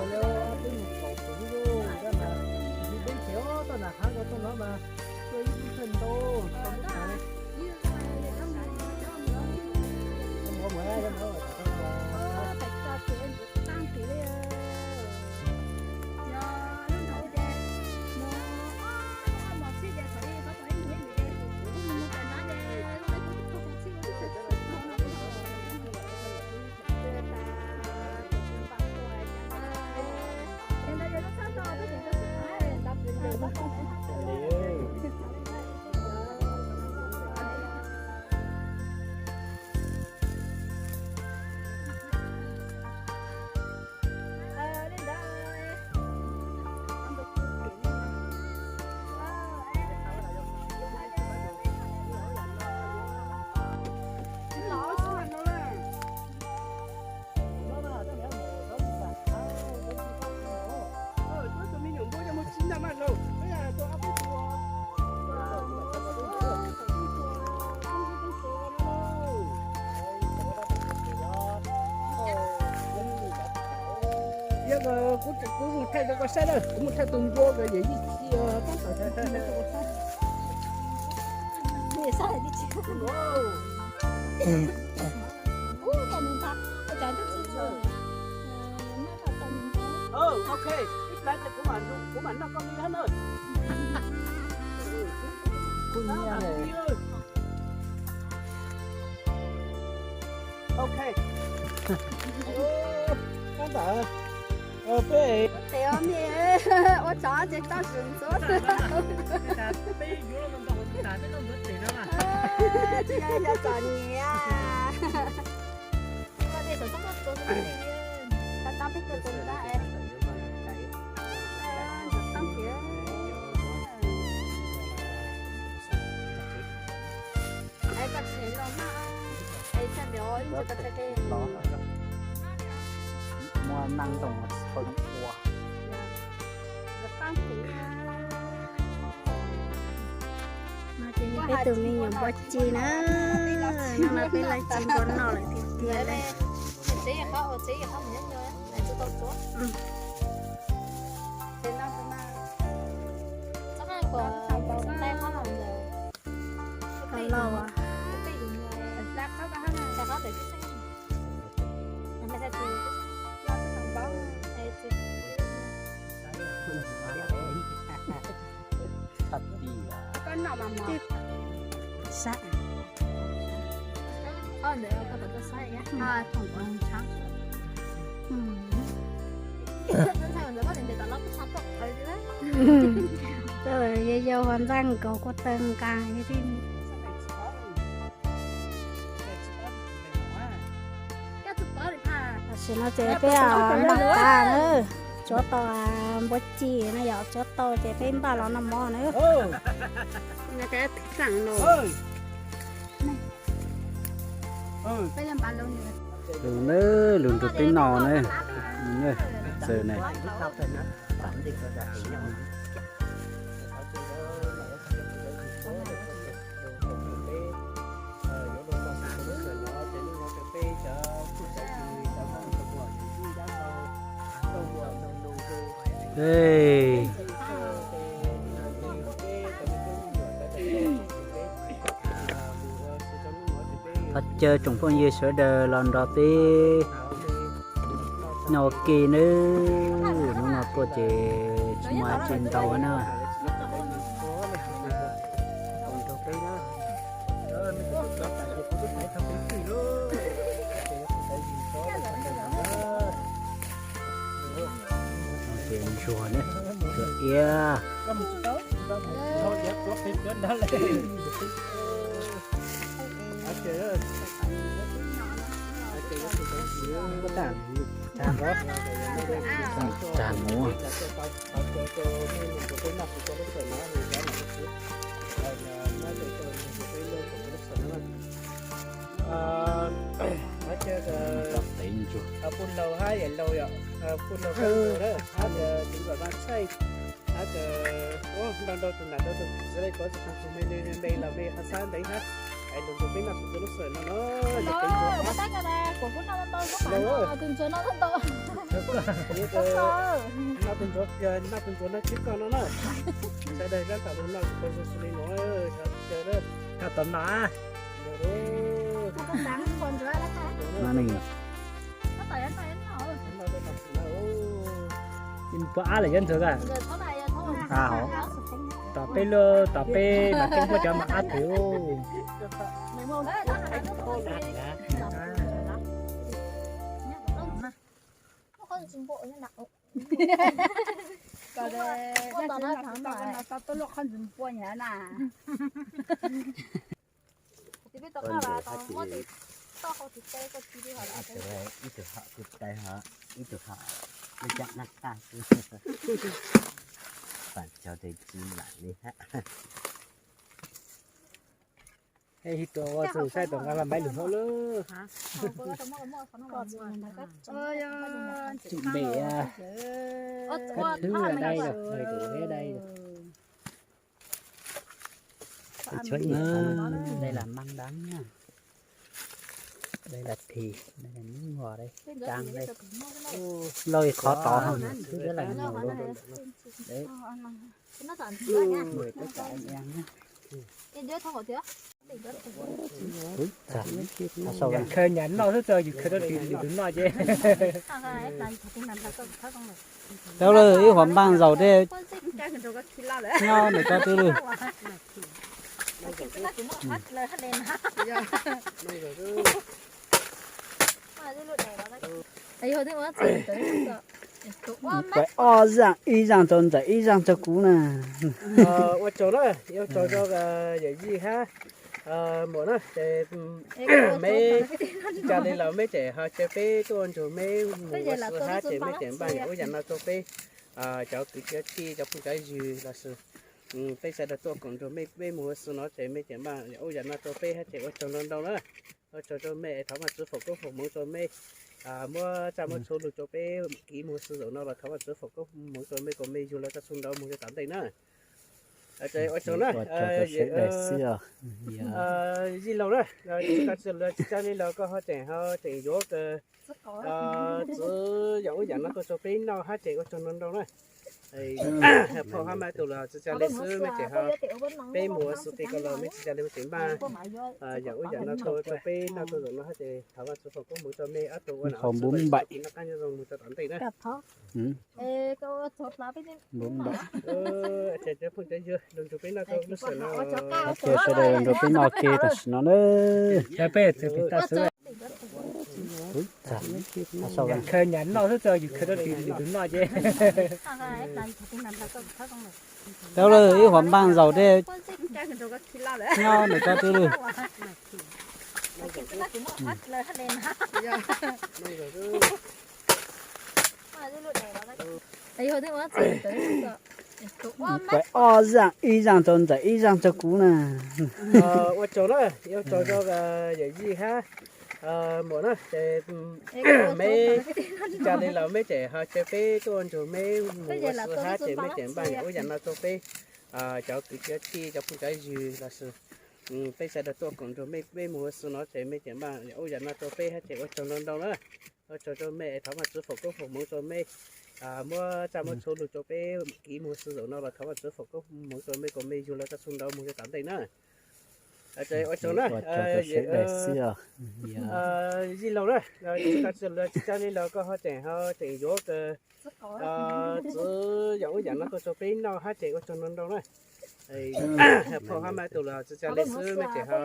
Peb mus kaum tus ib lub, peb tsev toj nram hav ko tuaj no mas tuaj ib lub thawj ntau, tau lub thav. Kuv mus thaij rau koj saib na, kuv mus thaij tus npua ko yog ib txhia tab tom tsis txhia rau koj saib. Ok, ib pliag kuv mam noj koj li na. Kuv nyiam. Ok. Tab tom peb tes ua me ua tsov ces toj sus ntxuav. Tsis yog yog txom nyem. Tab tab peb tuaj tus ntag es. Ntxuav toj kiag. Es koj tsis nyiam los mas, es txhaj ntiav ib ntsis koj txhais tes. Muaj neeg ntoo tsis tau ua. Peb tus me nyuam npua ci na, no mas peb laij ci npua noj lawm tiag tiag li. Los los as. Sab. Yau yau ua ntxaj nkaus kua taw nqa. Tam sim no ces peb npaj tas na, tsuav tau npua ci na yom, tsuav tau ces peb npaj los noj mov na. Lug na, lug nrug peb noj na. Txawm na. Thov caw tsoom phooj ywg sawv daws los nrog peb noj ua ke nawb. Hnub no tuaj ces tsis muaj dab tsi ntau na. Ces ntsuag ne, ntsuag iab. Tsa mus. Pub laug hab yawm laug yom, pub laug hab yawm laug, hab tus txiv Vam Vaj Txhaij, hab ntau ntau tus nam ntau tus txiv le kov tsis tau tus me me los me qhov xab ntev hab. Hais lus nrog peb noj txhua lub sij hawm no na. Noj tus ntsuag no ntau, noj tus ntsuag no tib koj no na. Sawv daws zab tam lus noj tau zoo xws li no, sawv daws koj tau noj. Puas ab lawm yob ntsuag a? Tom peb lub, tom peb mas peb muab cov mas ab twg. Ib tug hom tus tais hom, ib tug hom lub caj naj taj xwb. Pam cov tes tsis lam li hab. Ib tug ua txug saib tom nqa los maib lug hauv lawm. Tsum npem, kab thwb dai, dai. Dai las maas dab, dai las thim, dai las nyuj, dai caag, dai lauj, qhov tod hab xwb dab las nyuj lug. Khaws nyam noj xwb, txog yus khaws rau tim yus tus noj ces. Tau lawm, ib huam npaaj zaum tej. Nyob ntawm koj twb lwj. Ob zaaj, ib zaaj rau ntxawm, ib zaaj rau kuv na. Ua tsaug na, ua tsaug rau yawm yij hab muam na, ces meb tsis tsa li los meb tseem ho caw peb tuaj ua ntsug meb mus ua si hab ces meb tseem npaj yam ub yam no rau peb cov kwv cov tij cov phooj cov ywg los sis peb sawv daws tuaj koom nrug mej, mej mus ua si no ces mej tseem npaj yam ub yam no rau peb hab ces ua tsaug ntau ntau na. Ua tsaug rau mej, thov Vaajtswv foom koob foom hmoov rau mej. Muab txaj muab txhua lug rau peb kiv mus ua si zaum no los thov Vaajtswv foom koob foom hmoov rau mej kom mej yug lug tau txuj ntau moog rau tom ntej na. Ua tsaug na. Yij laug na, tsis tsa li los koj ho tseem, ho tseem yuav txwv yam ub yam no tuaj rau peb noj hab ces ua tsaug ntau ntau na. Phauj hab mab tug los tsis tsa li xwb mej tseem ho, peb mus ua si ti ko los mej tsis tsa li mej tseem npaj yam ub yam no tuaj rau peb noj tuaj zaum no hab ces thov Vaajtswv foom koob hmoov rau mej ob tug ua nam ua tswv noj qab nyob zoo mus rau tom ntej na. Ces phooj cov ywg lug nrug peb noj rau lub sij hawm no, sawv daws lug nrug peb noj ke tam sim no na. Khaws nyam noj xwb, txog yus khaws rau tim yus tus noj ces. Tau lawm, ib huam npaaj zaum tej. Nyob ntawm koj twb lwj. Ob zaaj, ib zaaj rau ntxawm, ib zaaj rau kuv na. Ua tsaug na, ua tsaug rau yawm yij hab muam na, ces meb tsis tsa li los mej tseem ho caw peb tuaj ua ntsug meb mus ua si hab ces mej tseem npaj yam ub yam no rau peb cov kwv cov tij cov phooj cov ywg los sis peb sawv daws tuaj koom nrug mej, mej mus ua si no ces mej tseem npaj yam ub yam no rau peb hab ces ua tsaug ntau ntau na. Ua tsaug rau mej, thov Vaajtswv foom koob foom hmoov rau mej. Muab txaj muab txhua lug rau peb kiv mus ua si zaum no los thov Vaajtswv foom koob foom hmoov rau mej kom mej yug lug tau txuj ntau moog rau tom ntej na. Ua tsaug na. Yij laug na, tsis tsa li los koj ho tseem, ho tseem yuav txwv yam ub yam no tuaj rau peb noj hab ces ua tsaug ntau ntau na. Phauj hab mab tug los tsis tsa li xwb mej tseem ho,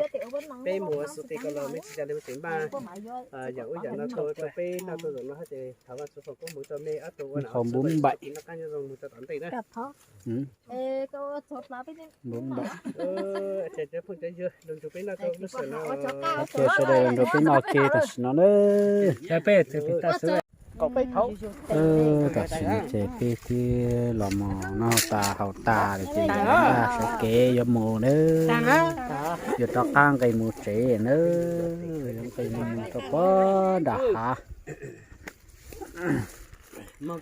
peb mus ua si ti ko los mej tsis tsa li mej tseem npaj yam ub yam no tuaj rau peb noj tuaj zaum no hab ces thov Vaajtswv foom koob hmoov rau mej ob tug ua nam ua tswv noj qab nyob zoo mus rau tom ntej na. Phooj cov ywg lug nrug peb noj rau lub sij hawm no, sawv daws lug nrug peb noj ke tam sim no na. Tam sim no ces peb twb los mov noj tas haus tas lawm ces sawv kev yuav mus na. Yuav rov qab nqes mus tsev na. Yuav nqes mus rau puag nram hav. Ua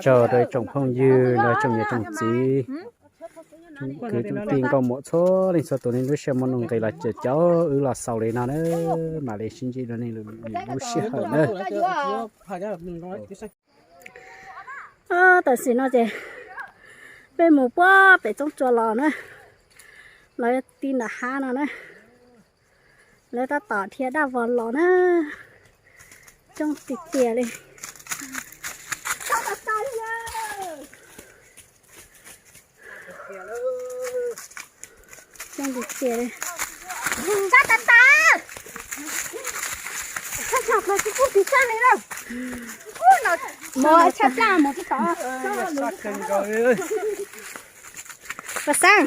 tsaug rau ib tsoom phooj ywg, rau tsoom niam tsoom txiv, kwv tij nkauj muam txhua leej txhua tus, nej lub sij hawm muaj nuj nqis los caum wb los xaus li no na, mam li sib ntsib dua nej lwm lub sij hawm na. Tam sim no ces peb mus puag pem Txoob Tsua los na, los ti nram hav no na, lawv tab tom dhia daj vog los na, coob tiag tiag li. Coob tiag tiag li. Mus tshaj plaj mus tsis tau. Paj Xeeb.